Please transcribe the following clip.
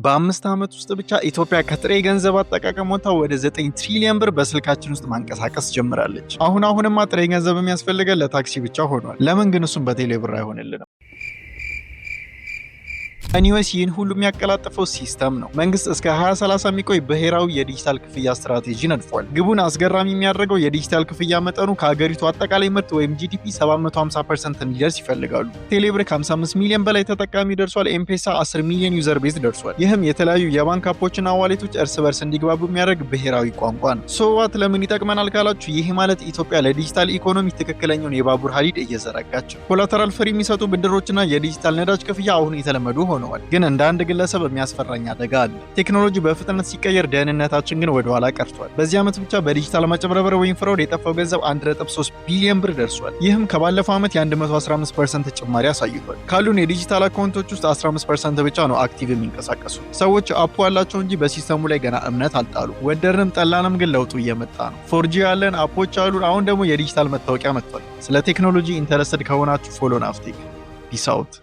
በ5 ዓመት ውስጥ ብቻ ኢትዮጵያ ከጥሬ ገንዘብ አጠቃቀም ወጥታ ወደ 9 ትሪሊየን ብር በስልካችን ውስጥ ማንቀሳቀስ ጀምራለች። አሁን አሁንማ ጥሬ ገንዘብ የሚያስፈልገን ለታክሲ ብቻ ሆኗል። ለምን ግን እሱም በቴሌ ብር አይሆንልንም? Anyways፣ ይህን ሁሉ የሚያቀላጥፈው system ነው። መንግስት እስከ 2030 የሚቆይ ብሔራዊ የዲጂታል ክፍያ ስትራቴጂ ነድፏል። ግቡን አስገራሚ የሚያደርገው የዲጂታል ክፍያ መጠኑ ከሀገሪቱ አጠቃላይ ምርት ወይም GDP 750% እንዲደርስ ይፈልጋሉ። ቴሌብር ከ55 ሚሊዮን በላይ ተጠቃሚ ደርሷል። ኤምፔሳ 10 ሚሊዮን user base ደርሷል። ይህም የተለያዩ የባንክ app ኦችና wallet ኦች እርስ በርስ እንዲግባቡ የሚያደርግ ብሔራዊ ቋንቋ ነው። So what፣ ለምን ይጠቅመናል ካላችሁ፣ ይህ ማለት ኢትዮጵያ ለዲጂታል ኢኮኖሚ ትክክለኛውን የባቡር ሀዲድ እየዘረጋች ነው። Collateral free የሚሰጡ ብድሮችና የዲጂታል ነዳጅ ክፍያ አሁን የተለመዱ ሆነዋል። ግን እንደ አንድ ግለሰብ የሚያስፈራኝ አደጋ አለ። ቴክኖሎጂ በፍጥነት ሲቀየር ደህንነታችን ግን ወደኋላ ቀርቷል። በዚህ ዓመት ብቻ በዲጂታል ማጭበርበር ወይም fraud የጠፋው ገንዘብ 1.3 ቢሊዮን ብር ደርሷል። ይህም ከባለፈው ዓመት የ115% ጭማሪ አሳይቷል። ካሉን የዲጂታል account ኦች ውስጥ 15% ብቻ ነው active የሚንቀሳቀሱ። ሰዎች app ኡ አላቸው እንጂ በ system ኡ ላይ ገና እምነት አልጣሉ። ወደድንም ጠላንም ግን ለውጡ እየመጣ ነው። 4G ያለን app ኦች አሉን። አሁን ደግሞ የዲጂታል መታወቂያ መጥቷል። ስለ ቴክኖሎጂ interested ከሆናችሁ follow ናፍቴክ። Peace out.